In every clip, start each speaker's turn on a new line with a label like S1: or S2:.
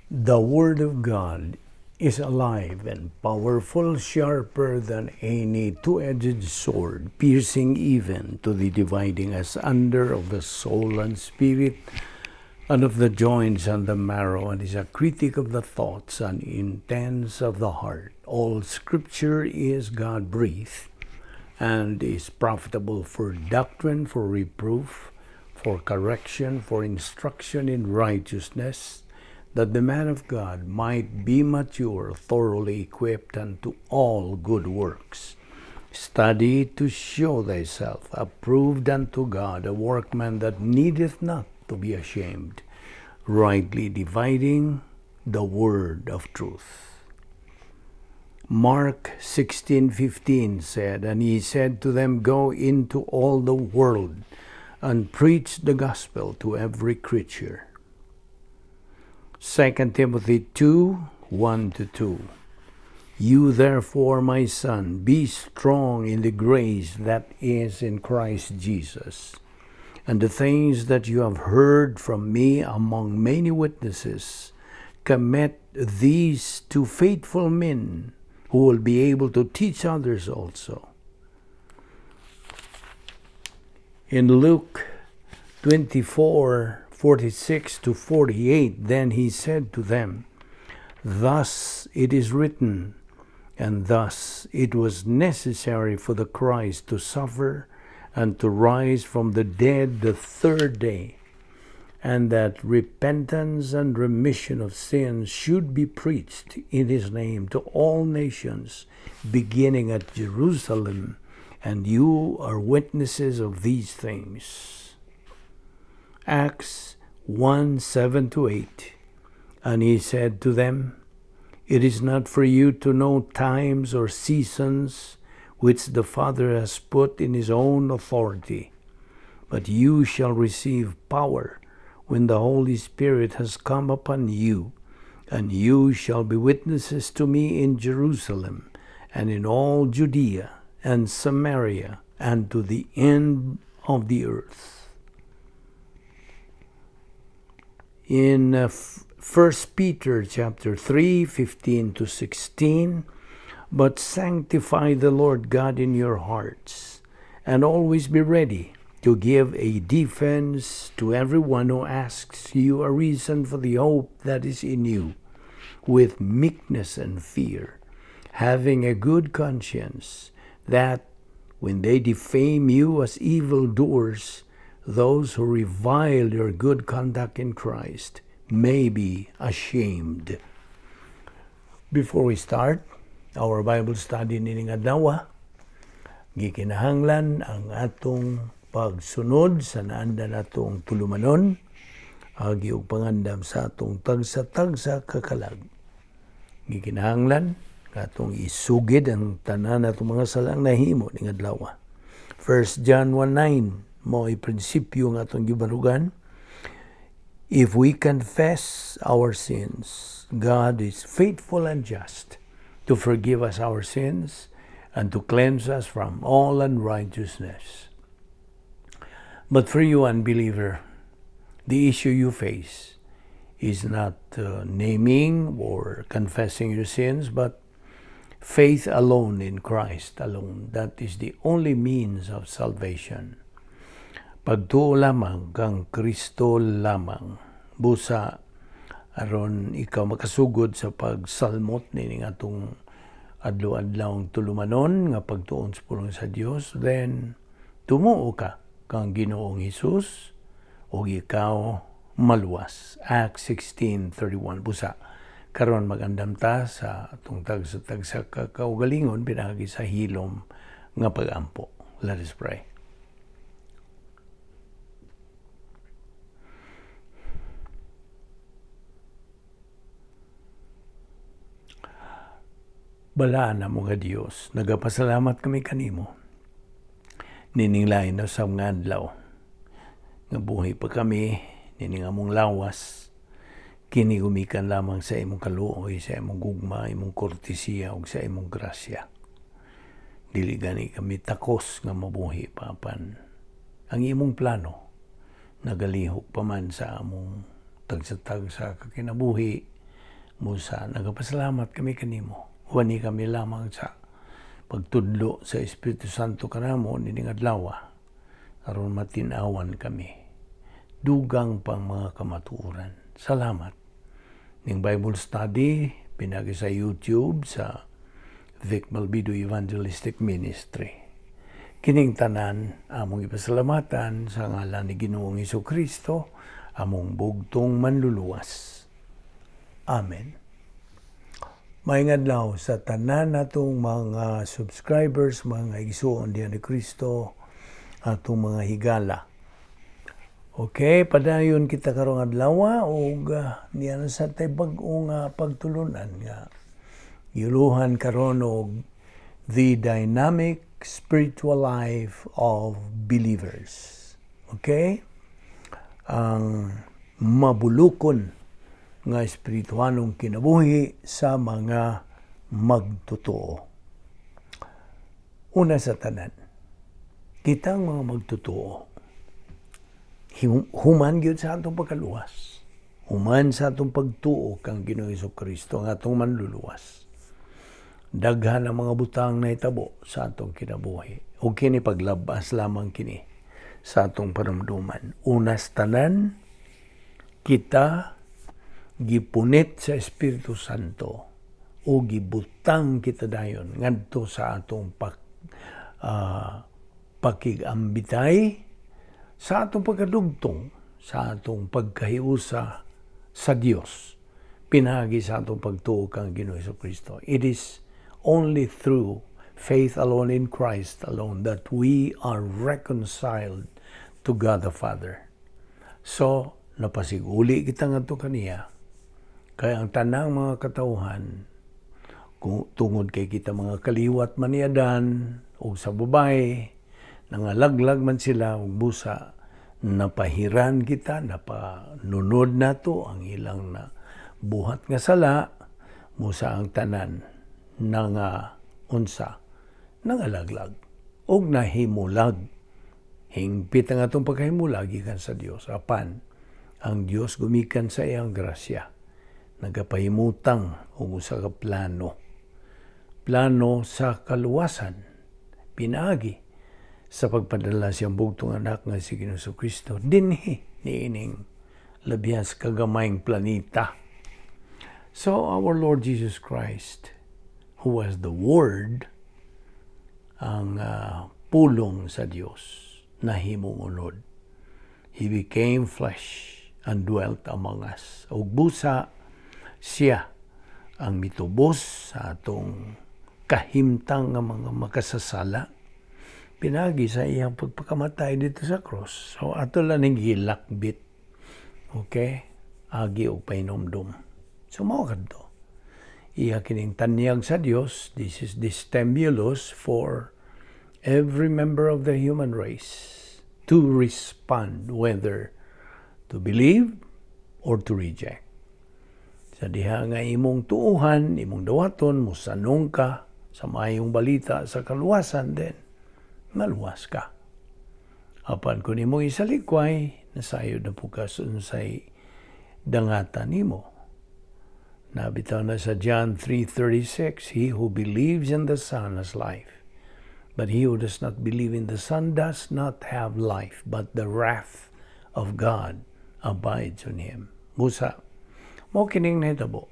S1: The Word of God is alive and powerful, sharper than any two-edged sword, piercing even to the dividing asunder of the soul and spirit, and of the joints and the marrow, and is a critic of the thoughts and intents of the heart. All Scripture is God-breathed, and is profitable for doctrine, for reproof, for correction, for instruction in righteousness, that the man of God might be mature, thoroughly equipped unto all good works. Study to show thyself approved unto God, a workman that needeth not to be ashamed, rightly dividing the word of truth. Mark 16:15 said, "And he said to them, 'Go into all the world and preach the gospel to every creature.'" 2 Timothy 2:1-2. "You therefore, my son, be strong in the grace that is in Christ Jesus. And the things that you have heard from me among many witnesses, commit these to faithful men who will be able to teach others also." In Luke 24:46-48, "Then he said to them, 'Thus it is written, and thus it was necessary for the Christ to suffer and to rise from the dead the third day, and that repentance and remission of sins should be preached in his name to all nations, beginning at Jerusalem, and you are witnesses of these things.'" Acts 1:7-8. "And he said to them, 'It is not for you to know times or seasons which the Father has put in his own authority, but you shall receive power when the Holy Spirit has come upon you, and you shall be witnesses to me in Jerusalem and in all Judea and Samaria and to the end of the earth.'" In 1 Peter chapter 3:15-16, "But sanctify the Lord God in your hearts, and always be ready to give a defense to everyone who asks you a reason for the hope that is in you, with meekness and fear, having a good conscience, that when they defame you as evildoers, those who revile your good conduct in Christ may be ashamed." Before we start our Bible study nining adlaw, gikinahanglan ang atong pagsunod sa naandan atong tulumanon, agi og pangandam sa atong tagsa-tagsa kakalag. Gikinahanglan atong isugid ang tanan atong mga salang nahimo ning adlaw. 1 John 1:9 mao'y prinsipyo nga atong gibarugan. "If we confess our sins, God is faithful and just to forgive us our sins and to cleanse us from all unrighteousness." But for you, unbeliever, the issue you face is not naming or confessing your sins, but faith alone in Christ alone. That is the only means of salvation. Pagtuo lamang kang Kristo lamang. Busa aron ikaw makasugod sa pagsalmot nining atong adlaw-adlaw tulumanon nga pagtuon sa pulong sa Dios, then tumuo ka kang Ginoong Hesus ug ikaw maluwas. Acts 16:31. Busa karon magandam ta sa atong tagsa-tagsa kaugalingon pinaagi sa hilom nga pagampo. Let us pray. Balaan na mo nga Dios, nagapasalamat kami kanimo. Nining lain na sa mga adlaw nga buhi pa kami nining among lawas, kini gumikan lamang sa imong kaluoy, sa imong gugma, imong kortesiya ug sa imong grasya. Dili gani kami takos nga mabuhi pa apan ang imong plano nagalihok pa man sa among tagsa-tagsa kakinabuhi. Busa, nagapasalamat kami kanimo. Wani kami lamang sa pagtudlo sa Espiritu Santo kanamo nining adlaw aron matin-awan kami dugang pang mga kamatuoran. Salamat. Ning Bible study pinaagi sa YouTube sa Vic Malbido Evangelistic Ministry. Kining tanan among ipasalamatan sa ngalan ni Ginoong Kristo, among bugtong manluluwas. Amen. Maayong adlaw sa tanan natong mga subscribers, mga igsuon diha ni Kristo, atong mga higala. Okay, padayon kita karong adlaw ug niya na sa tay bag-ong pagtulunan nga giuluhan karon og the dynamic spiritual life of believers. Okay? Ang mabulukon nga espirituhanong kinabuhi sa mga magtotoo. Una sa tanan, kitang mga magtotoo, human gyud sa atong pagkaluwas. Human sa atong pagtuo kang Ginoong Kristo ang atong manluluwas. Daghan ang mga butang na itabo sa atong kinabuhi. O kini paglabas lamang kini sa atong panumduman. Unas tanan, kita gipunit sa Espiritu Santo o gibutang kita dayon ngadto sa atong pakigambitay sa atong pagkadugtong, sa atong pagkahiusa sa Dios pinaagi sa atong pagtuo kang Ginoong Kristo. It is only through faith alone in Christ alone that we are reconciled to God the Father. So, napasiguli kita ngadto kaniya. Kaya ang tanang mga katauhan, kung tungod kay kita mga kaliwat man ni Adan o sa babae, nangalaglag man sila og busa, napahiran kita, napanunod nato ang ilang na buhat nga sala, musa ang tanan nga unsa nangalaglag og nahimulag. Hingpit ang atong pagkahimulag gikan sa Dios, apan ang Dios gumikan sa iyang grasya nagapahimutang og usa ka plano, plano sa kaluwasan pinaagi sa pagpadala siyang bugtong anak nga si Ginoong Kristo dinhi niining labihan kagamayng planeta. So our Lord Jesus Christ, who was the Word, ang pulong sa Dios nahimong unod. He became flesh and dwelt among us. Ug busa siya ang mitubos sa atong kahimtang nga mga makasasala pinaagi sa iyang pagpakamatay dito sa cross. So ato lang ning gilakbit. Okay? Agi og pahinomdom. So mao kadto. Iya kining tanyag sa Dios. This is the stimulus for every member of the human race to respond, whether to believe or to reject. Sa diha nga imong tuuhan, imong dawaton, musanong ka sa maayong balita sa kaluwasan, then maluwas ka. Apan kung imong isalikway, nasayod na po ka unsay dangatan nimo. Nabitaw na sa John 3:36, "He who believes in the Son has life. But he who does not believe in the Son does not have life, but the wrath of God abides on him." Busa, mao kining nahitabo.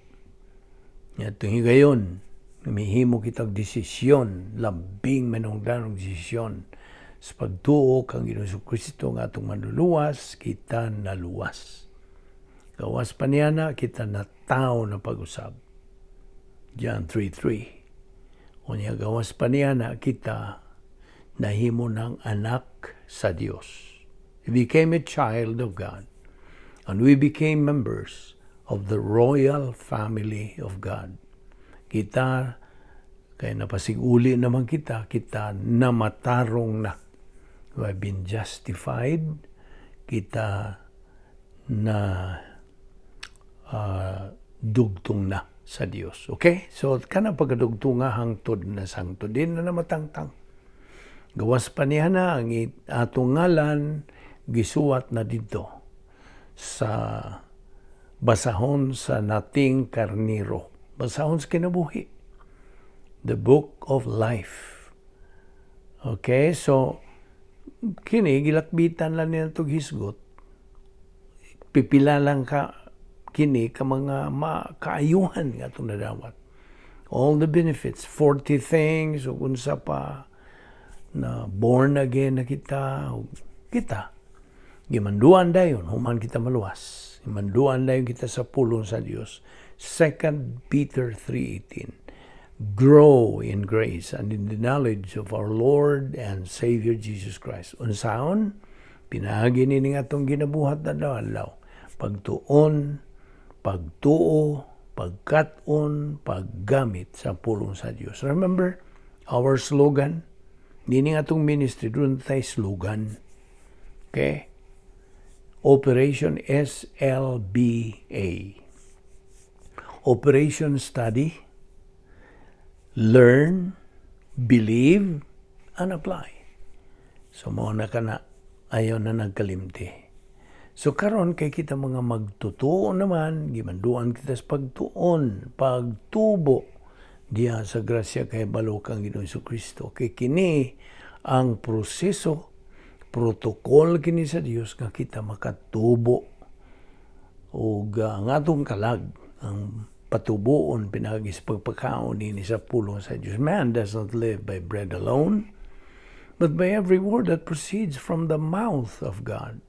S1: Nga higayon, mihimo kitag desisyon, labing manungdanog desisyon sa pagtuo kang Ginoong Kristo nga atong manluluwas, kita naluwas. Gawas pa niya na, kita na tao na pag-usab. John 3:3. Unya gawas pa niya na, kita nahimo ng anak sa Dios. He became a child of God. And we became members of the royal family of God. Kita, kaya napasiguli naman kita, kita namatarong na. We have been justified. Kita na dugtong na sa Dios. Okay? So, kanang pagkadugtong nga hangtod na sangtod din na namatangtang. Gawas pa niya na ang atong ngalan gisuwat na dito sa Basahon sa Nating Karniro. Basahon sa kinabuhi. The Book of Life. Okay, so kini gilakbitan lang niya itong hisgot. Pipila lang ka kini ka mga makaayuhan nga itong nadawat. All the benefits, 40 things, ug unsa pa na born again na kita, ug kita gimanduan dayon human kita maluwas. Gimanduan dayon kita sa pulong sa Dios. 2 Peter 3:18. Grow in grace and in the knowledge of our Lord and Savior Jesus Christ. Unsaon? Pinaagi ni nga atong ginabuhat na adlaw. Pagtuon, pagtuo, pagkat-on, paggamit sa pulong sa Dios. Remember our slogan? Dini nga atong ministry, duna tay slogan. Okay? Operation SLBA. Operation Study, Learn, Believe, and Apply. So mao na kana, ayaw na nagkalimti. So karon kay kita mga magtutuo naman, gimanduan kita sa pagtuon, pagtubo diha sa grasya kay balo kang Ginoong Kristo. Kay kini ang proseso, protocol kini sa Dios nga kita makatubo ug ang atong kalag ang patubuon pinaagi sa pagpakaon nini sa pulong sa Dios. Man does not live by bread alone, but by every word that proceeds from the mouth of God.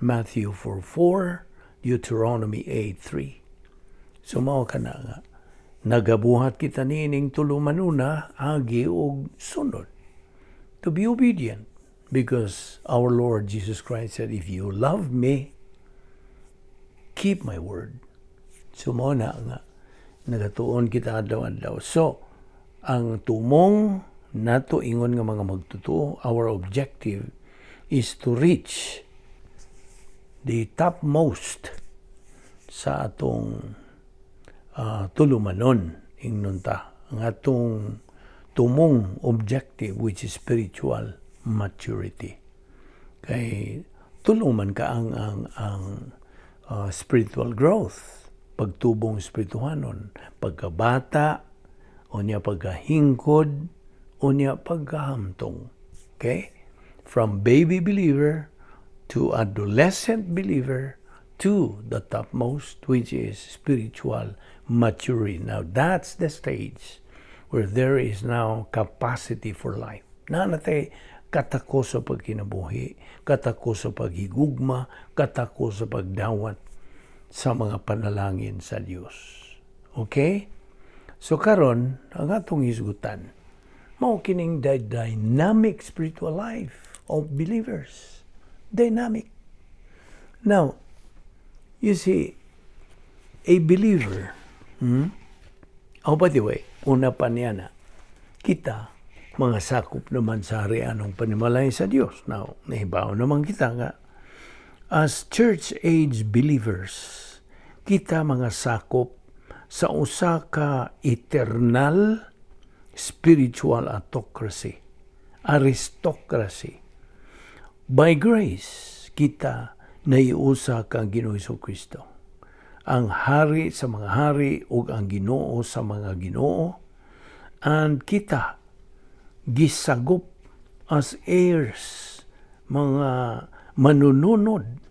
S1: Matthew 4:4, Deuteronomy 8:3. So mao kana nga nagabuhat kita niining tulumanuna agi og sunod. To be obedient, because our Lord Jesus Christ said, "If you love me, keep my word." So mao na nga nagatuon kita adlaw-adlaw. So ang tumong nato ingon nga mga magtutuo, our objective is to reach the topmost sa atong tulumanon, ingnon ta, ang atong tumong objective, which is spiritual maturity, kay tulungan ka ang spiritual growth, pagtubong espirituhanon, pagkabata, unya pagkahingkod, unya pagkahamtong. Okay, from baby believer to adolescent believer to the topmost, which is spiritual maturity. Now, that's the stage where there is now capacity for life. Naa na tay katako sa pagkinabuhi, katako sa paghigugma, katako sa pagdawat sa mga panalangin sa Dios. Okay? So karon ang atong hisgutan, mao kining the dynamic spiritual life of believers. Dynamic. Now, you see, a believer, Oh, by the way, una pa niya na, kita, mga sakop naman sa harianong panimalay sa Dios. Now, nahibaw naman kita nga, as church-age believers, kita mga sakop sa usa ka eternal spiritual autocracy, aristocracy. By grace, kita naiusa kang Ginoo Kristo, ang hari sa mga hari ug ang Ginoo sa mga ginoo, and kita gisagop as heirs, mga manununod,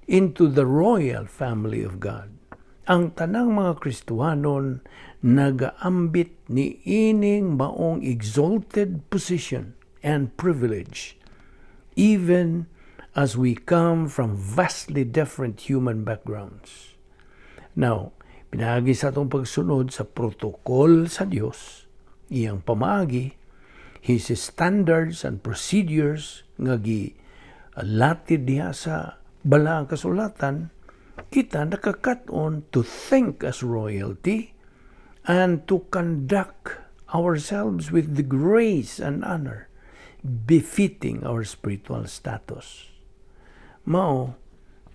S1: into the royal family of God. Ang tanang mga Kristohanon nagaambit ni ining maong exalted position and privilege, even as we come from vastly different human backgrounds. Now, pinaagi sa atong pagsunod sa protocol sa Dios, iyang pamaagi, His standards and procedures nga gi latid diha sa balaang kasulatan, kita nakakaton to think as royalty and to conduct ourselves with the grace and honor befitting our spiritual status. Mao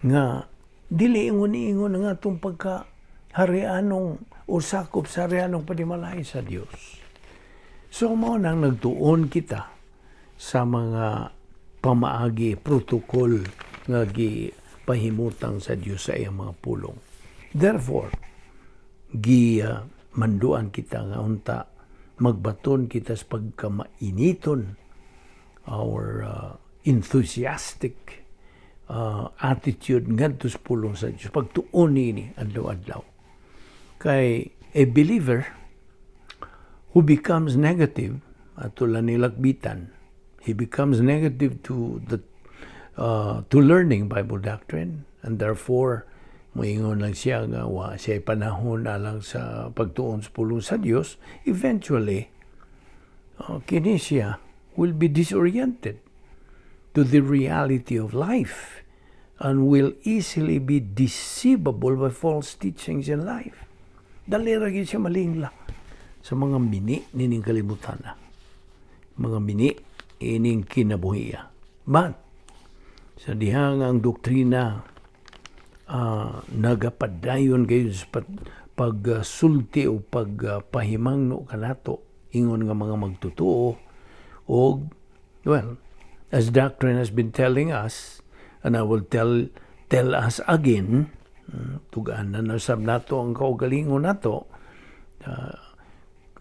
S1: nga dili ingon-ingon nga atong pagka harianong o sakop sa harianong panimalay sa Dios. So mao nang nagtuon kita sa mga pamaagi, protocol nga gipahimutang sa Dios sa iyang mga pulong. Therefore, gi manduan kita nga unta magbaton kita sa pagkamainiton, our enthusiastic attitude ngadto sa pulong sa Dios, pagtuon niini adlaw-adlaw, kay a believer who becomes negative, ato lang nilakbitan, he becomes negative to learning Bible doctrine and therefore moingon lang siya nga wa siya panahon alang sa pagtuon sa pulong sa Dios. Eventually, kini siya will be disoriented to the reality of life and will easily be deceivable by false teachings in life. Dali ra gyud siya malingla sa mga mini nining kalibutan na. Mga mini ining kinabuhiya. But sa dihang ang doktrina nagapadayon kayo sa pagsulti o pagpahimangno kanato ingon nga mga magtotoo og, well, as doctrine has been telling us and I will tell us again, tugaan na nasab nato ang kaugalingon nato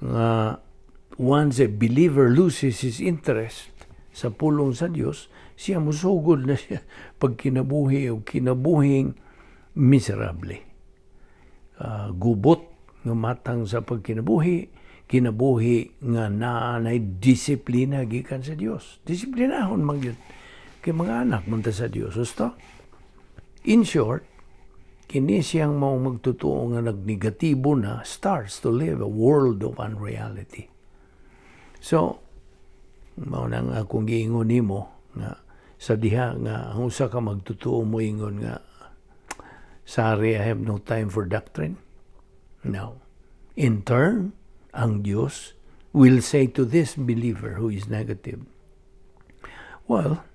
S1: nga once a believer loses his interest sa pulong sa Dios, siya musugod na siya pagkinabuhi o kinabuhing miserable. Gubot nga matang sa pagkinabuhi, kinabuhi nga naa nay disiplina gikan sa Dios. Disiplinahon man gyud kay mga anak man ta sa Dios. Gusto? In short, kini siyang mao magtotoo nga nagnegatibo na starts to live a world of unreality. So, mao nang akong giingon nimo nga sa diha nga ang usa ka magtotoo mo ingon nga, "Sorry, I have no time for doctrine." No. In turn, ang Diyos will say to this believer who is negative, "Well,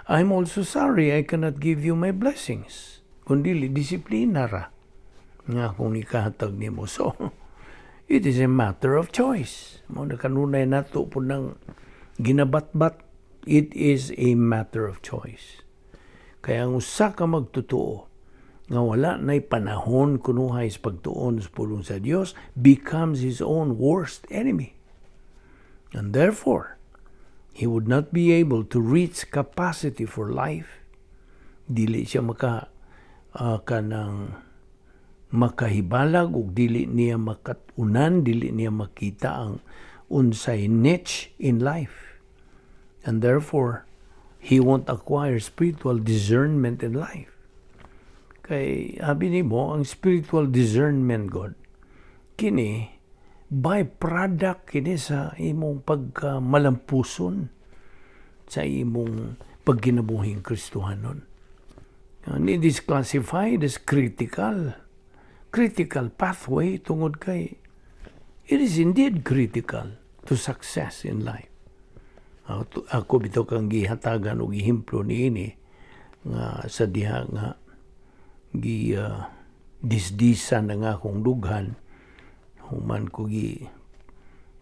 S1: I'm also sorry I cannot give you my blessings." Kung dili, disiplina ra nga akong ikahatag nimo. So, it is a matter of choice. Mao na kanunay nato po ng ginabatbat, it is a matter of choice. Kaya ang usa ka magtotoo nga wala na'y panahon kunuhay sa pagtuon sa pulong sa Dios becomes his own worst enemy. And therefore, he would not be able to reach capacity for life. Dili siya maka kanang makahibalag ug dili niya makatunan, dili niya makita ang unsay niche in life. And therefore, he won't acquire spiritual discernment in life. Kay abi nimo ang spiritual discernment god kini byproduct kini sa imong pagkamalampuson sa imong pagkinabuhing Kristohanon. And it is classified as critical pathway tungod kay it is indeed critical to success in life. Ako bitaw kang gihatagan og ehemplo niini nga sa diha nga gi disdisan ang akong dughan human ko gi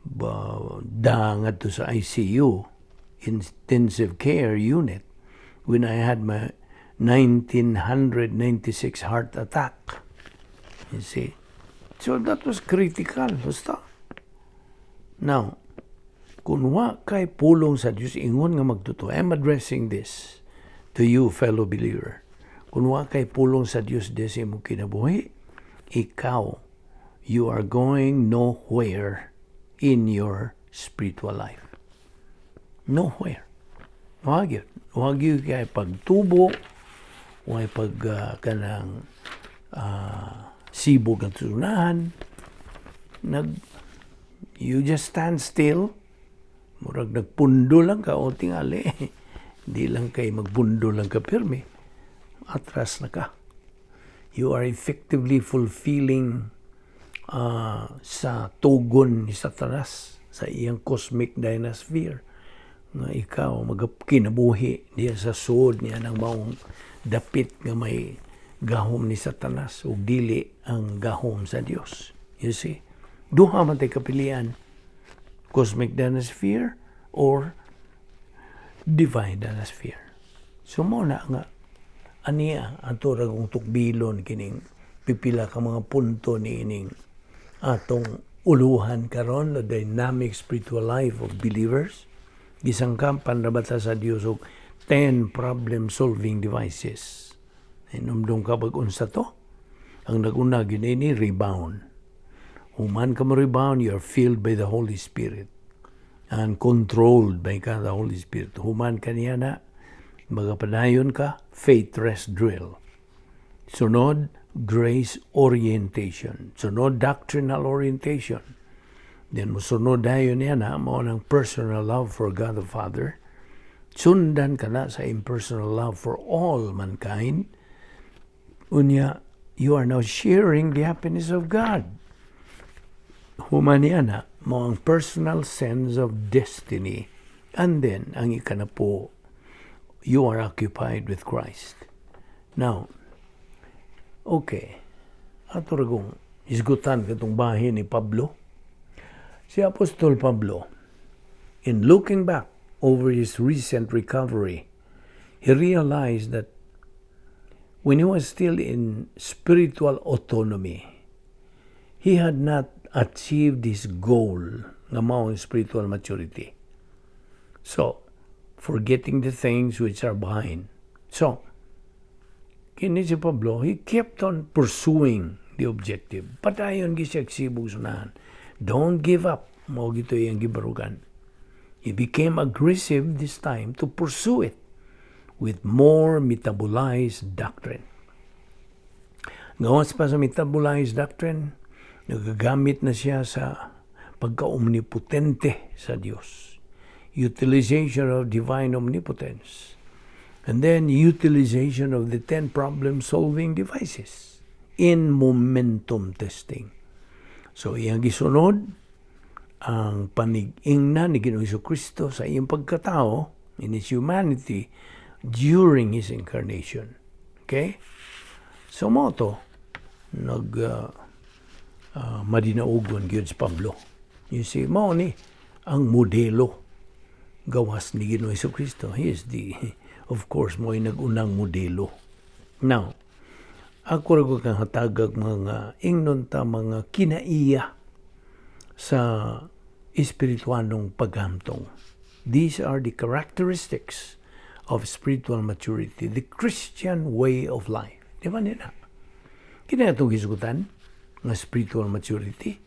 S1: ba da ngadto sa ICU, intensive care unit, when I had my 1996 heart attack. You see? So that was critical. Basta. Now, kung wa kay pulong sa Diyos ingon nga magtotoo, I'm addressing this to you, fellow believer. Kung wa kay pulong sa Diyos des imong kinabuhi, ikaw, you are going nowhere in your spiritual life. Nowhere. Wa gyud. Wa gyud kay pagtubo, wa pag kanang sibog ang sunahan, you just stand still, murag nagpundo lang ka o tingali. Di lang kay magpundo lang ka pirmi. Atras na ka. You are effectively fulfilling sa tugon ni Satanas sa iyang cosmic dynasphere nga ikaw magkinabuhi diya sa suod niya ng maong dapit nga may gahom ni Satanas ug dili ang gahom sa Dios. You see? Duha man tay kapilian: cosmic dynasphere or divine dynasphere. So mo na nga aniya ato ra kung tukbilon kining pipila ka mga punto ni ining atong uluhan karon, the dynamic spiritual life of believers. Gisangkapan na bata sa Dios og 10 problem solving devices. Hinumdum ka bag unsa to? Ang naguna gini, rebound. Human ka mo rebound, you are filled by the Holy Spirit and controlled by ka the Holy Spirit. Human ka niya na, magapadayon ka, faith rest drill. Sunod, grace orientation. Sunod, doctrinal orientation. Then musunod dayon niya na, mao ng personal love for God the Father. Sundan ka na sa impersonal love for all mankind. Unya, you are now sharing the happiness of God. Human niya na, mao ang personal sense of destiny. And then, ang ikanapo, you are occupied with Christ. Now, okay, ato ra kong hisgutan katong bahin ni Pablo. Si Apostol Pablo, in looking back over his recent recovery, he realized that when he was still in spiritual autonomy, he had not achieved his goal nga mao ang spiritual maturity. So, forgetting the things which are behind. So, kini si Pablo, he kept on pursuing the objective. Padayon gyud siya sibog sunahan. Don't give up. Mao gito iyang gibarugan. He became aggressive this time to pursue it with more metabolized doctrine. Gawas pa sa metabolized doctrine, nagagamit na siya sa pagka-omnipotente sa Dios. Utilization of divine omnipotence. And then utilization of the 10 problem-solving devices in momentum testing. So iyang gisunod ang panig-ingna ni Ginoong Kristo sa iyang pagkatao, in His humanity during His incarnation. Okay? So mao to nag madinaugon gyud si Pablo. You see, mao ni ang modelo gawas ni Ginoong Kristo. He is the, of course, mo ay nag-unang modelo. Now, ako ra ko kang hatagag mga ingnon ta mga kinaiya sa espiritualong paghamtong. These are the characteristics of spiritual maturity, the Christian way of life. Di ba nila? Kini atong hisgutan nga spiritual maturity.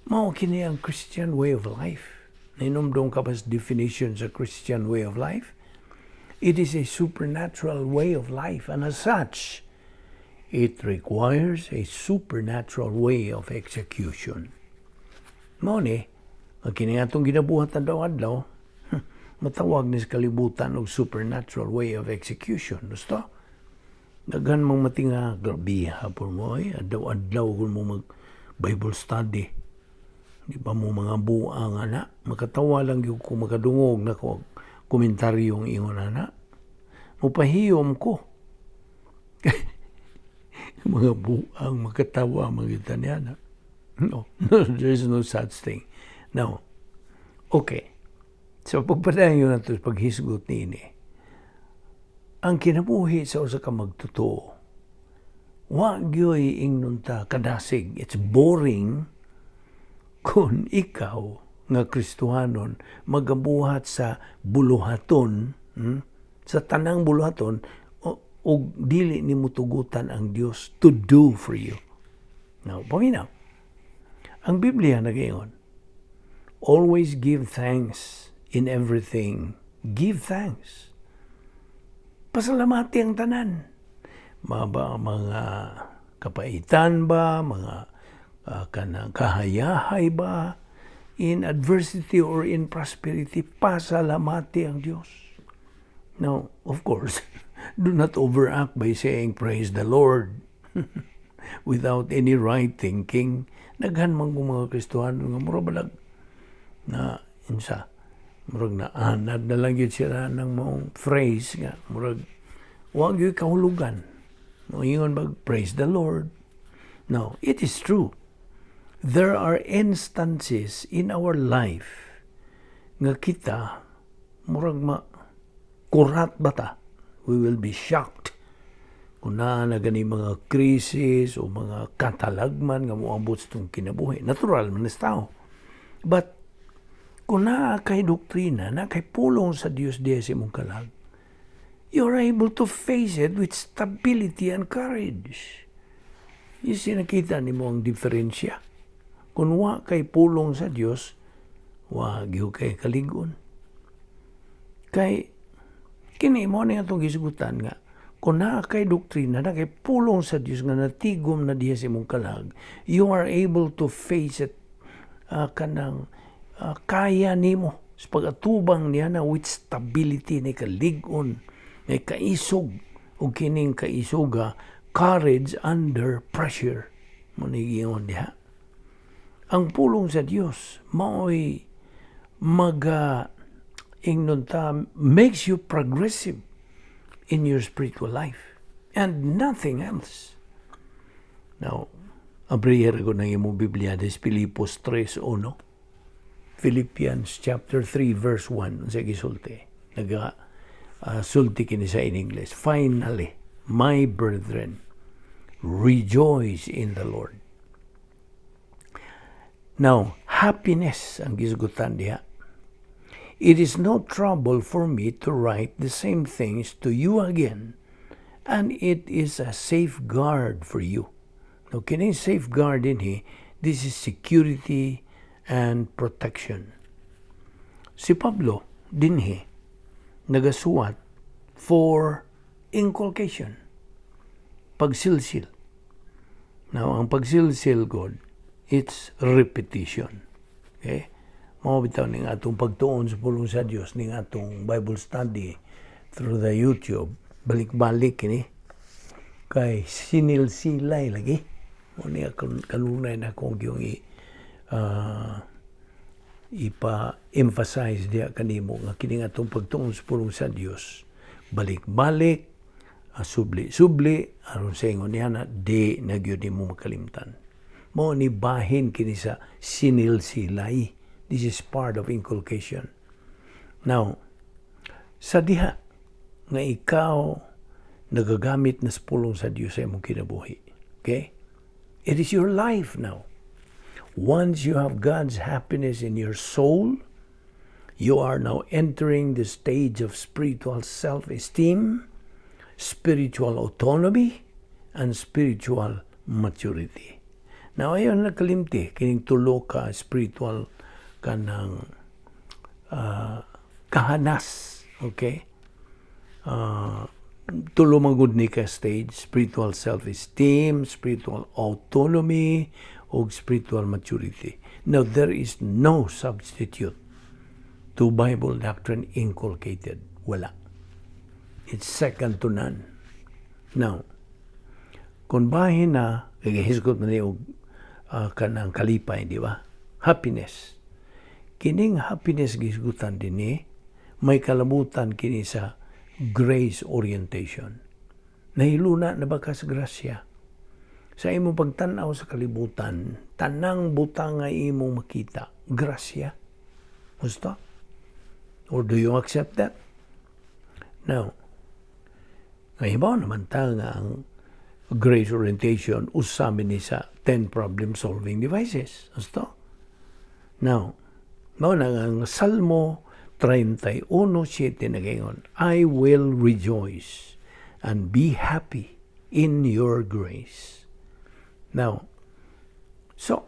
S1: Mao kini ang Christian way of life. Nahinumdum ka ba sa definition sa Christian way of life? It is a supernatural way of life, and as such, it requires a supernatural way of execution. Mao ni, ang kini atong ginabuhat adlaw-adlaw, matawag ni sa kalibutan og supernatural way of execution. Gusto? Daghan mong matinga, grabe hapon mo ay, adlaw-adlaw kung mo mag Bible study. Di ba mo mga buang ana? Makatawa lang yung kung makadungog na ko komentaryong ingon ana. Mupahiyom ko. Mga buang makatawa magita niya na. No, there is no such thing. Now, okay. So pagpadayon nato sa paghisgot niini, ang kinabuhi sa usa ka magtotoo, wa gyoy ingnon ta kadasig. It's boring kung ikaw nga Kristohanon magabuhat sa buluhaton, sa tanang buluhaton ug dili nimo tugutan ang Dios to do for you. Now, paminaw. Ang Biblia nagaingon, "Always give thanks in everything. Give thanks." Pasalamati ang tanan. Mga, ba, mga kapaitan ba, mga kanang kahayahay ba, in adversity or in prosperity, pasalamati ang Diyos. Now, of course, do not overact by saying, "Praise the Lord," without any right thinking. Daghan man kung mga Kristohano nga mura balag na insa murag na anad na lang yun sila ng maong phrase nga murag wa gyud kahulugan. No, ingon bag, "Praise the Lord." No, it is true. There are instances in our life nga kita murag ma kurat bata. We will be shocked. Kung naa na gani mga krisis o mga katalagman nga moabot sa atong kinabuhi, natural man sa tao. But kung naa kay doktrina, naa kay pulong sa Dios diya sa imong kalag, you're able to face it with stability and courage. You see, nakita nimo ang diferensya. Kung wa kay pulong sa Dios, wa gyud kay kaligon. Kay kini mo ni atong gisgutan nga kung naa kay doktrina, naa kay pulong sa Dios nga natigom na diha sa imong kalag, you are able to face it, kanang kaya nimo sa pag-atubang niya na with stability ni kalig-on, ni kaisog, ug kining kaisuga, courage under pressure mo ni giingon diha. Ang pulong sa Dios maoy maga, ingnon ta, makes you progressive in your spiritual life and nothing else. Now, abriher ko ng imong Biblia des Filipos 3:1. Philippians chapter 3 verse 1, sa gisulti. Naga sulti kini sa in English. "Finally, my brethren, rejoice in the Lord." Now, happiness ang gisgutan diha. "It is no trouble for me to write the same things to you again, and it is a safeguard for you." Now, kini safeguard dinhi, this is security and protection. Si Pablo dinhi nagasuwat for inculcation, pagsilsil. Now, ang pagsilsil god, it's repetition. Okay? Mao bitaw ning atong pagtuon sa pulong sa Dios, ning atong Bible study through the YouTube, balik-balik kini kay sinilsilay lagi. Mo ni akong kanunay na akong yung ipa-emphasize diya kanimo nga kini atong pagtuon sa pulong sa Dios, balik-balik, subli-subli, aron sa ingon niya na di na gyud nimo makalimtan. Mo ni bahin kini sa sinilsilay. This is part of inculcation. Now, sa diha nga ikaw nagagamit na sa pulong sa Dios sa imong kinabuhi. Okay? It is your life now. Once you have God's happiness in your soul, you are now entering the stage of spiritual self-esteem, spiritual autonomy, and spiritual maturity. Now, ayaw na kalimti, kining tulo ka spiritual kanang kahanas. Okay? Tulo man gud ni ka stage: spiritual self-esteem, spiritual autonomy, ug spiritual maturity. Now, there is no substitute to Bible doctrine inculcated. Wala. It's second to none. Now, kung bahin na, kay hisgot man ni og kanang kalipay, di ba? Happiness. Kining happiness gisgutan dinhi, may kalabutan kini sa grace orientation. Nahiluna na ba ka sa grasya? Sa imong pagtan-aw sa kalibutan, tanang butang nga imong makita, grasya. Gusto? Or do you accept that? Now, ngahibaw naman ta nga ang grace orientation usa ni sa 10 problem solving devices. Gusto? Now, mao na nga ang Salmo 31:7 nagaingon, "I will rejoice and be happy in your grace." Now, so,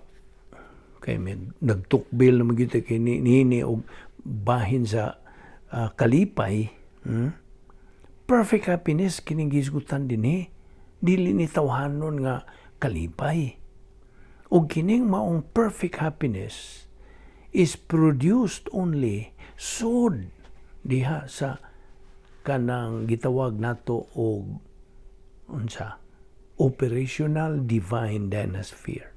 S1: kay may nagtukbil naman gyud kay nini og bahin sa kalipay, Perfect happiness kining gisgutan dinhi. Dili ni tawhanon nga kalipay. Ug kining maong perfect happiness is produced only sud diha sa kanang gitawag nato og unsa, operational divine dynasphere.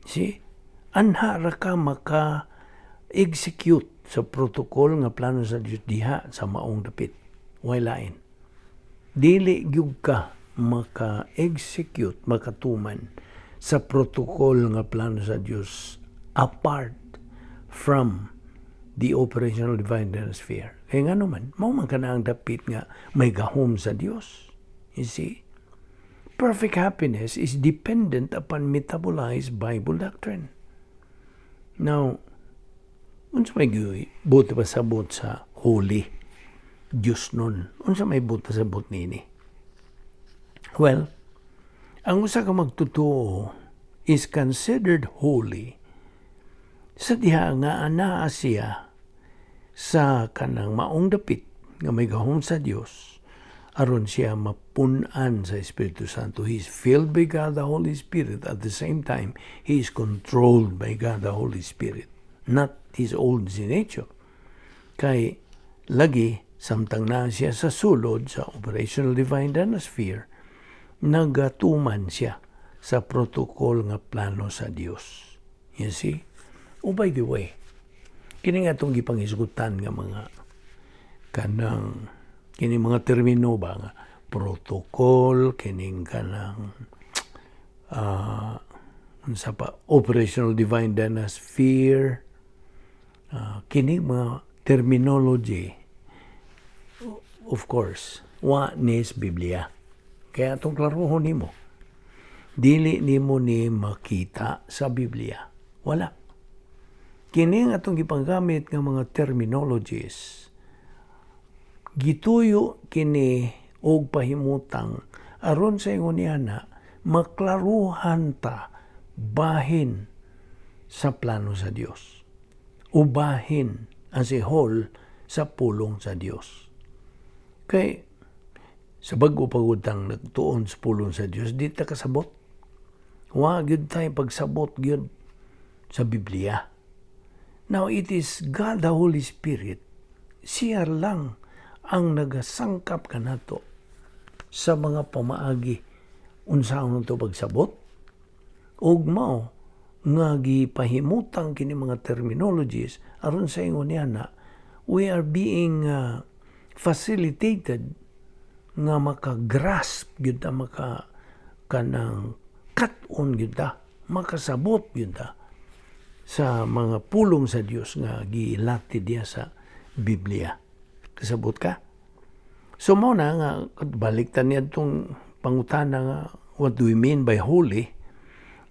S1: See? Anha ra ka maka execute sa protocol nga plano sa Dios diha sa maong dapit. Way lain. Dili gyud ka maka-execute, makatuman sa protocol nga plano sa Dios apart from the operational divine sphere. Kaya nga naman, mao man kana ang dapit nga may gahom sa Dios. You see? Perfect happiness is dependent upon metabolized Bible doctrine. Now, unsa may buot pasabot sa holy Diyos nun? Unsa may buot pasabot nini? Well, ang usa ka magtotoo is considered holy sa diha nga anaa siya sa kanang maong dapit nga may gahom sa Dios aron siya mapun-an sa Espiritu Santo. He is filled by God the Holy Spirit. At the same time, he is controlled by God the Holy Spirit, not his own nature. Kay lagi, samtang naa siya sa sulod sa operational divine sphere, nagatuman siya sa protocol nga plano sa Dios. You see? Oh, by the way, kini nga itong gipanghisgutan nga mga kanang kini mga termino ba nga protocol, kining kanang unsa pa, operational divine sphere, kini mga terminology, of course, wa ni sa Biblia. Kaya atong klarohon nimo, dili nimo ni makita sa Biblia. Wala. Kini ang atong gipanggamit nga mga terminologies, gituyo kini og pahimutang aron sa ingon niana maklaruhan ta bahin sa plano sa Dios o bahin as a whole sa pulong sa Dios. Kay sa bag-o pagud tang nagtuon sa pulong sa Dios, di ta kasabot. Wa gyud tayo pagsabot gyud sa Biblia. Now, it is God the Holy Spirit. Siya lang ang nagasangkap kanato sa mga pamaagi unsaon to pagsabot ug mao nga gipahimutang kini mga terminologies aron sa ingon niya na we are being facilitated nga maka-grasp gyud ta, maka kanang kat-on gyud ta, makasabot gyud ta sa mga pulong sa Dios nga gilati diya sa Biblia. Kasabot ka? So mao na nga balik ta niya itong pangutana nga what do we mean by holy?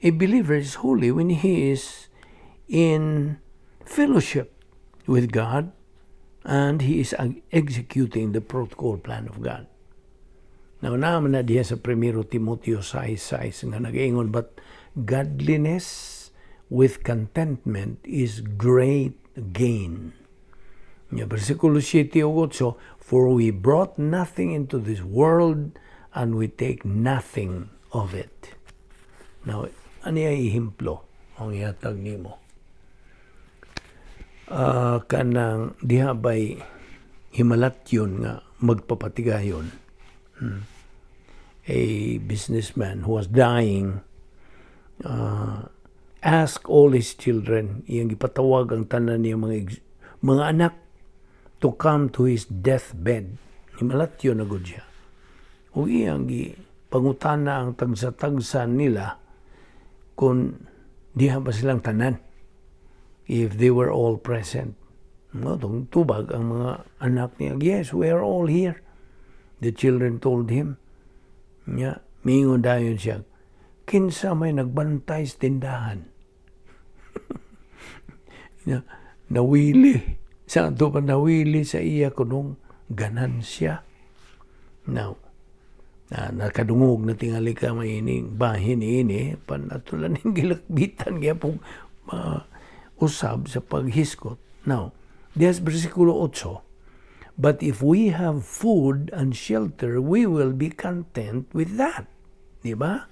S1: A believer is holy when he is in fellowship with God and he is executing the protocol plan of God. Now, naman na diya sa 1 Timoteo 6:6 nga nag-ingon, "But godliness with contentment is great gain." Nya versikulo 7 ug 8, "For we brought nothing into this world and we take nothing of it." Now, ano ay ehemplo ang ihatag nimo? Kanang diha bay himalatyon nga magpapatigayon. A businessman who was dying asked all his children, iyang gipatawag ang tanan niya mga anak to come to his deathbed. Himalatyon na gud siya. Ug iyang gi pangutana ang tagsa-tagsa nila kung diha ba silang tanan, if they were all present. No, tong tubag ang mga anak niya, "Yes, we are all here," the children told him. Nya, mingon dayon siya, "Kinsa may nagbantay sa tindahan?" Nya, nawili. Sa ato pa nawili sa iya kunong ganansya. Now, na nakadungog na tingali ka maining bahin ini pan ato lang ning gilakbitan gyapon usab sa paghiskot. Now, diya versikulo 8, "But if we have food and shelter, we will be content with that." Di ba?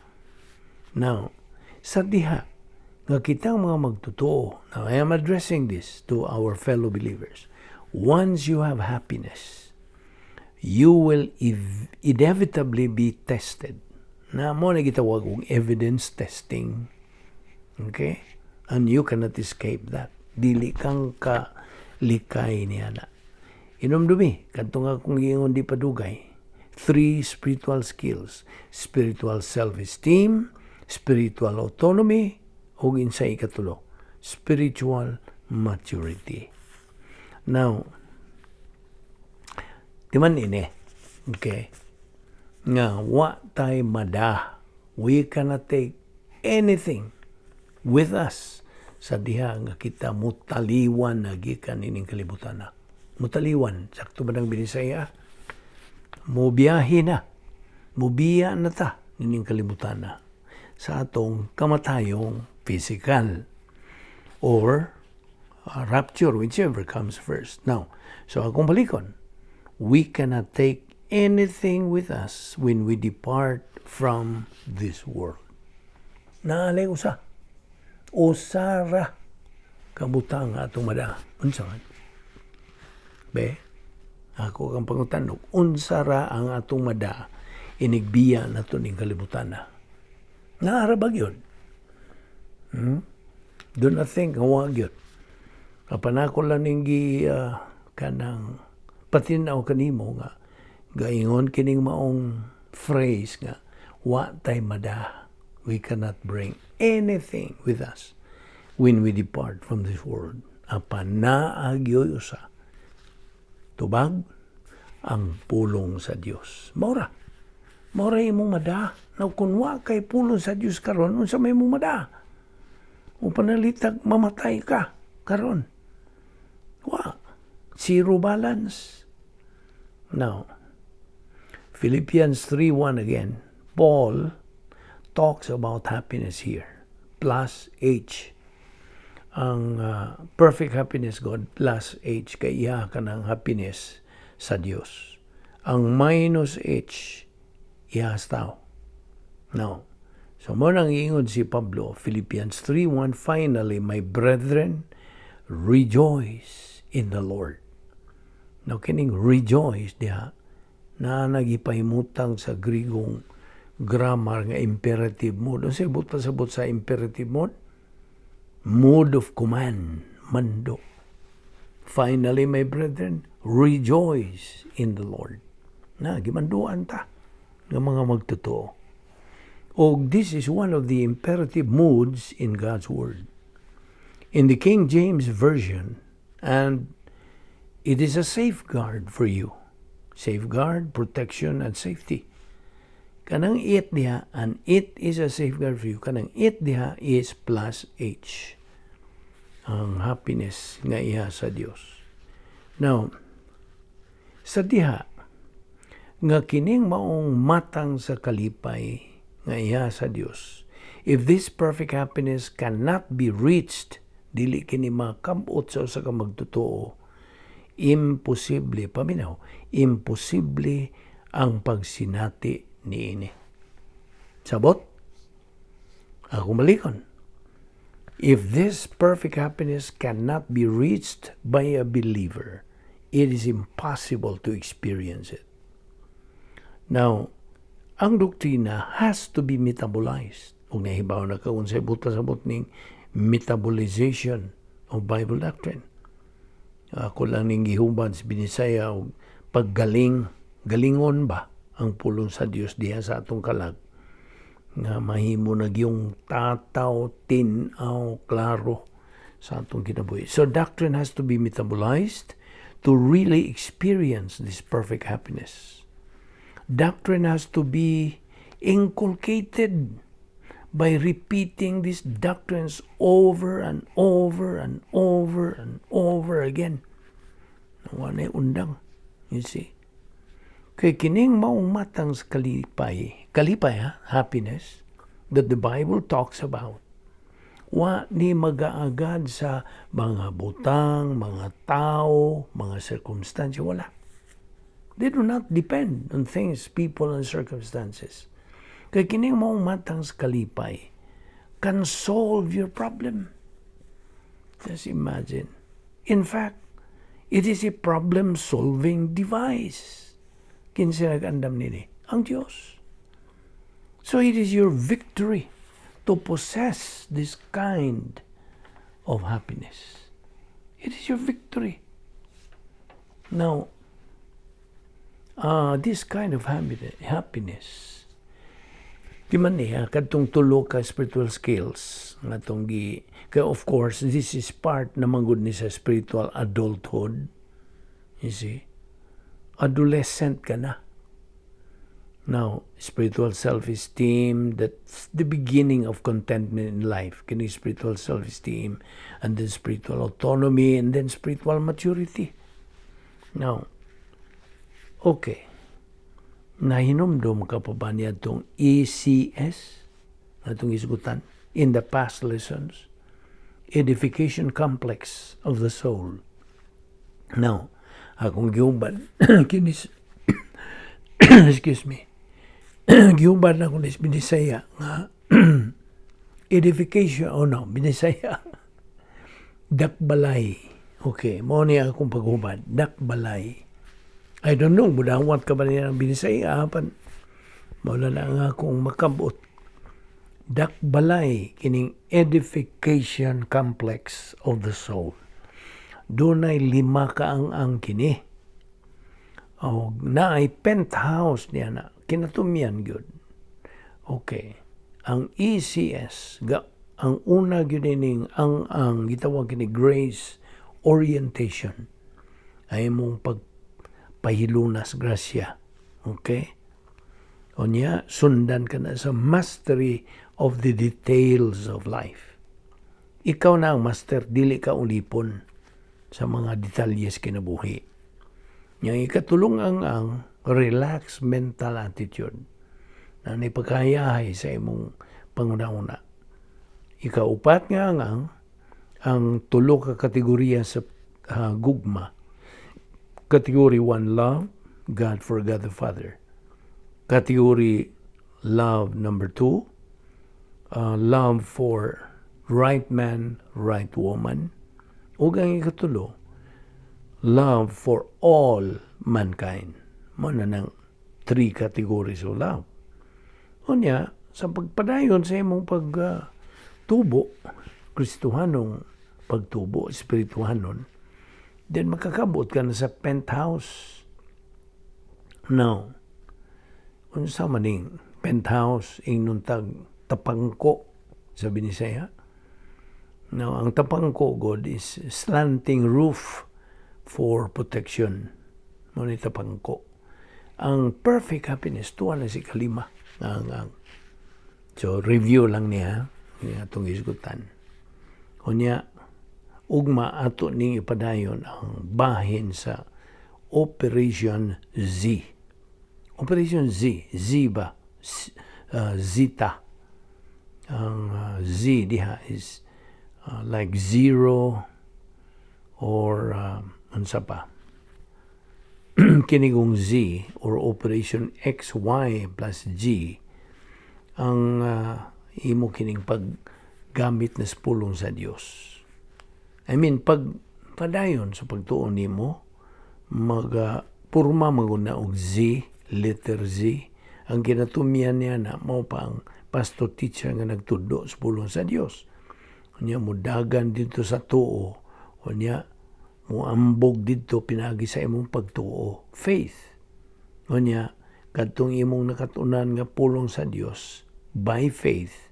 S1: Now, sa diha nga kitang mga magtotoo, now I am addressing this to our fellow believers. Once you have happiness, you will inevitably be tested. Na mao na gitawag og evidence testing. Okay? And you cannot escape that. Dili kang ka likay niya na. Hinumdumi, kadto nga kung giingon di padugay, three spiritual skills: spiritual self-esteem, spiritual autonomy, ug insay ikatulo, spiritual maturity. Now, timan ini, okay? Nga wa tay mada. We cannot take anything with us sa diha nga kita mutaliwan na gikan ining kalibutan na. Mutaliwan, sakto ba ng Binisaya? Mubiyahe na. Mubiya na ta nining kalibutan na sa atong kamatayong physical or rapture, whichever comes first. Now, so akong balikon, we cannot take anything with us when we depart from this world. Naa lay usa. Usa ra kabutang atong mada. Unsa man? Be, ako kang pangutan-on, unsa ra ang atong mada inigbiya nato ning kalibutan na? Naa ra ba gyud? Do not think nga wa gyud. Apan ako lang ning gi kanang patin-aw kanimo nga gaingon kining maong phrase nga wa tay mada. We cannot bring anything with us when we depart from this world. Apan naa gyoy usa. Tubag ang pulong sa Dios. Mao ra. Mao ra imong mada. Now, kung wa kay pulong sa Dios karon, unsa may imong mada? O panalitag mamatay ka karon. Wa. Zero balance. Now, Philippians 3:1 again. Paul talks about happiness here. Plus H. Ang perfect happiness God plus H kay iya ka ng happiness sa Dios. Ang minus H, iya sa tao. Now, so mao nang ingon si Pablo, Philippians 3:1, "Finally, my brethren, rejoice in the Lord." Now, kining "rejoice" diha, na nagipahimutang sa Grigong grammar nga imperative mode. Unsa buot pasabot sa imperative mode? Mode of command, mando. "Finally, my brethren, rejoice in the Lord." Na, gimanduan ta ng mga magtotoo. Og this is one of the imperative moods in God's Word. In the King James Version, and it is a safeguard for you. Safeguard, protection, and safety. Kanang "it" diha, "and it is a safeguard for you." Kanang "it" diha is plus H. Ang happiness nga iya sa Dios. Now, sa diha, nga kining maong matang sa kalipay nga iya sa Dios. If this perfect happiness cannot be reached, dili kini makabot sa usa ka magtotoo, imposible, paminaw, imposible ang pagsinati niini. Sabot? Ako malikon. If this perfect happiness cannot be reached by a believer, it is impossible to experience it. Now, ang doktrina has to be metabolized. Kung nahibaw na ka unsay buot pasabot ning metabolization of Bible doctrine. Ako lang ning gihubad sa Binisaya og paggaling, galingon ba ang pulong sa Dios diha sa atong kalag nga mahimo na gyung tataw, tin-aw, klaro sa atong kinabuhi. So doctrine has to be metabolized to really experience this perfect happiness. Doctrine has to be inculcated by repeating these doctrines over and over and over and over again. Wala undang. You see? Kay kining maong matang sa kalipay, kalipay ha, happiness, that the Bible talks about, wa ni magaagad sa mga butang, mga tao, mga sirkumstansya, wala. They do not depend on things, people, and circumstances. Kay kining maong matang sa kalipay can solve your problem. Just imagine. In fact, it is a problem-solving device. Kinsa nag-andam nini? Ang Diyos. So it is your victory to possess this kind of happiness. It is your victory. Now, this kind of happiness, di man niya, kadtong tulo ka spiritual skills, nga tong gi, kay of course, this is part naman gud ni sa spiritual adulthood. You see? Adolescent ka na. Now, spiritual self-esteem, that's the beginning of contentment in life. Kini spiritual self-esteem, and then spiritual autonomy, and then spiritual maturity. Now, okay. Nahinumdum ka pa ba niya itong ECS? Atong isgutan in the past lessons? Edification complex of the soul. Now, akong giuban, kinis, excuse me, giuban ako ni Binisaya nga edification, oh no, Binisaya, dakbalay. Okay, mao ni akong paghubad, dakbalay. I don't know, mudawat ka ba niya ng Binisaya, apan, mao na ang akong makabot. Dakbalay kining edification complex of the soul. Dunay lima ka ang kini. O naay penthouse niya na kinatumyan gyud. Okay. Ang ECS ga, ang una gyud ining ang gitawag kini grace orientation, ay mong pagpahilunas grasya. Okay? Unya, sundan ka na sa mastery of the details of life. Ikaw na ang master, dili ka ulipon sa mga detalye kinabuhi. Yang ikatulong ang relaxed mental attitude na nipagkayahay sa imong panguna-una. Ikaupat nga ang tulo ka kategorya sa gugma. Category 1, love, God for God the Father. Category love number 2, love for right man, right woman. Ug ang ikatulo, love for all mankind. Mao na nang three categories of love. Unya, sa pagpadayon sa imong pagtubo, Kristohanong pagtubo, espirituhanon, then makakabot ka na sa penthouse. Now, unsa maning penthouse, ingnon tag tapangko sa Binisaya? Now, ang tapangko god is slanting roof for protection. Mao ni tapangko. Ang perfect happiness, tuwa na si kalima. Ang. So, review lang niya, niya atong isgutan. Unya, ugma ato ning ipadayon ang bahin sa Operation Z. Operation Z, Z ba? Zeta. Ang Z diha is like zero or unsa pa. Kinigong Z or Operation XY plus G ang imo kining paggamit na pulong sa Dios. I mean, pag padayon sa pagtuon nimo, mag purma maguna og Z, letter Z. Ang kinatumyan niya na mao pa ang pastor teacher nga nagtudlo sa pulong sa Dios. Unya mudagan dito sa tuo, unya muambog didto pinagi sa imong pagtuo, faith. Unya kadtong imong nakatunan nga pulong sa Dios by faith,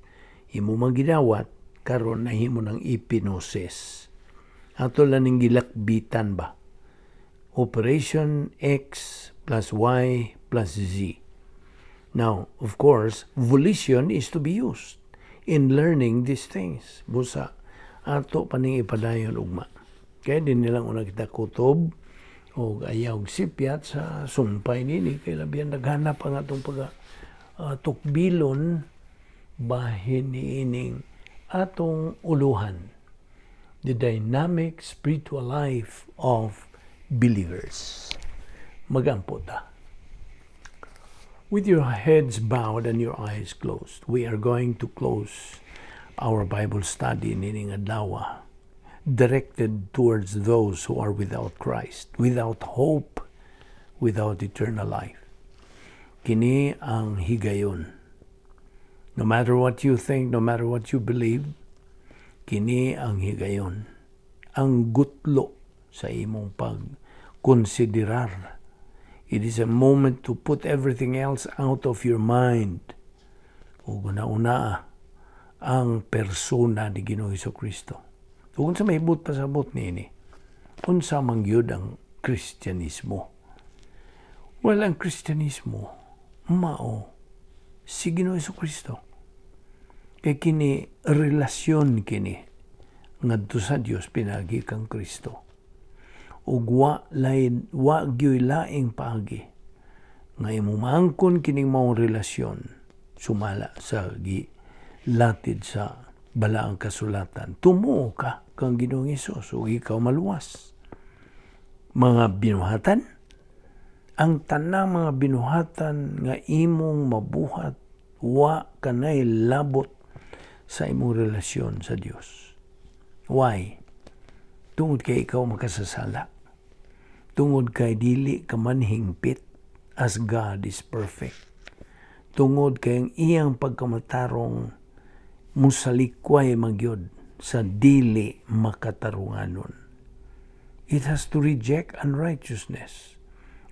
S1: imo magidawat karon nahimo ng epinosis. Ato lang ning gilakbitan ba? Operation X plus Y plus Z. Now, of course, volition is to be used in learning these things. Busa, ato pa ning ipadayon ugma. Kaya din nilang una kita kutob o ayaw sipyat sa sumpay nini kay labihan naghanap ang atong pag tukbilon bahin niining atong uluhan, the dynamic spiritual life of believers. Magampo ta. With your heads bowed and your eyes closed, we are going to close our Bible study nining adlaw directed towards those who are without Christ, without hope, without eternal life. Kini ang higayon. No matter what you think, no matter what you believe, kini ang higayon. Ang gutlo sa imong pagkonsiderar. It is a moment to put everything else out of your mind. Ug una-una ang persona ni Ginoong Kristo. Ug unsa may buot pasabot niini? Unsa man gyud ang Kristyanismo? Well, ang Kristyanismo Mao si Ginoo Kristo. Kay kini relasyon kini ngadto sa Dios pinaagi kang Kristo. Ug wa lain, wa gyoy laing paagi nga imong maangkon kining maong relasyon sumala sa gilatid sa Balaang Kasulatan. Tumuo ka kang Ginoong Hesus ug ikaw maluwas. Mga binuhatan, ang tanang mga binuhatan nga imong mabuhat, wa kanay labot sa imong relasyon sa Dios. Why? Tungod kay ikaw makasasala. Tungod kay dili ka man hingpit as God is perfect. Tungod kay ang iyang pagkamatarong musalikway magyod sa dili makatarunganon. It has to reject unrighteousness.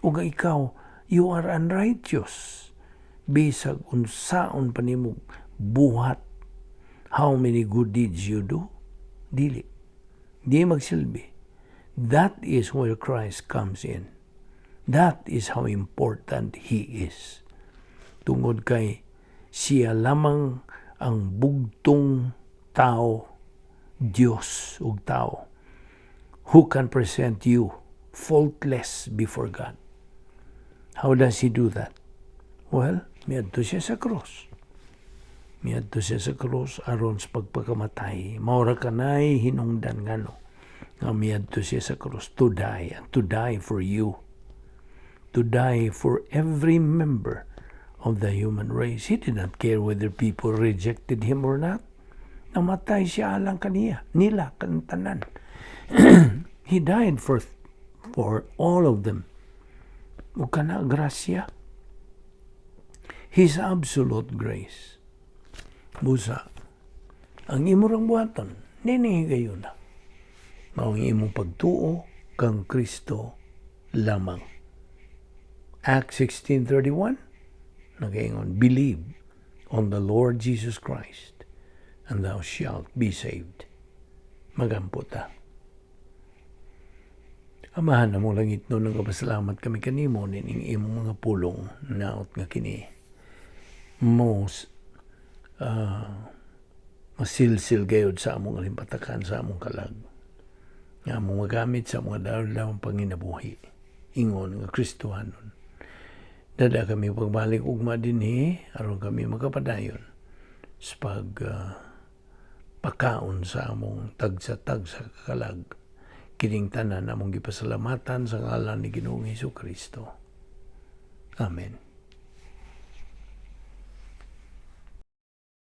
S1: Ug ikaw, you are unrighteous. Bisag unsaon pa nimo buhat, how many good deeds you do, dili. Di magsilbi. That is where Christ comes in. That is how important He is. Tungod kay siya lamang ang bugtong tao, Dios ug tao, who can present you faultless before God. How does He do that? Well, miadto siya sa cross. Miadto siya sa cross aron sa pagpakamatay. Mao ra kanay hinungdan ngano nga miadto siya sa cross to die and to die for you. To die for every member of the human race. He did not care whether people rejected him or not. Namatay siya alang kaniya, nila, kantanan. He died for all of them. Ug kana grasya. His absolute grace. Busa, ang imo rang buhaton, nini higayon na. Mao ang imong pagtuo kang Kristo lamang. Acts 16:31 nagaingon, "Believe on the Lord Jesus Christ and thou shalt be saved." Magampo ta. Amahan namong langitnon, nagapasalamat kami kanimo nining imong mga pulong, naot nga kini most masilsil gayod sa among alimpatakan, sa among kalag nga among magamit sa mga adlaw panginabuhi ingon nga Kristohanon. Dada kami pagbalik ugma dinhi aron kami makapadayon sa pag pakaon sa among tagsa-tagsa kalag. Kining tanan among gipasalamatan sa ngalan ni Ginoong Hesus Kristo. Amen.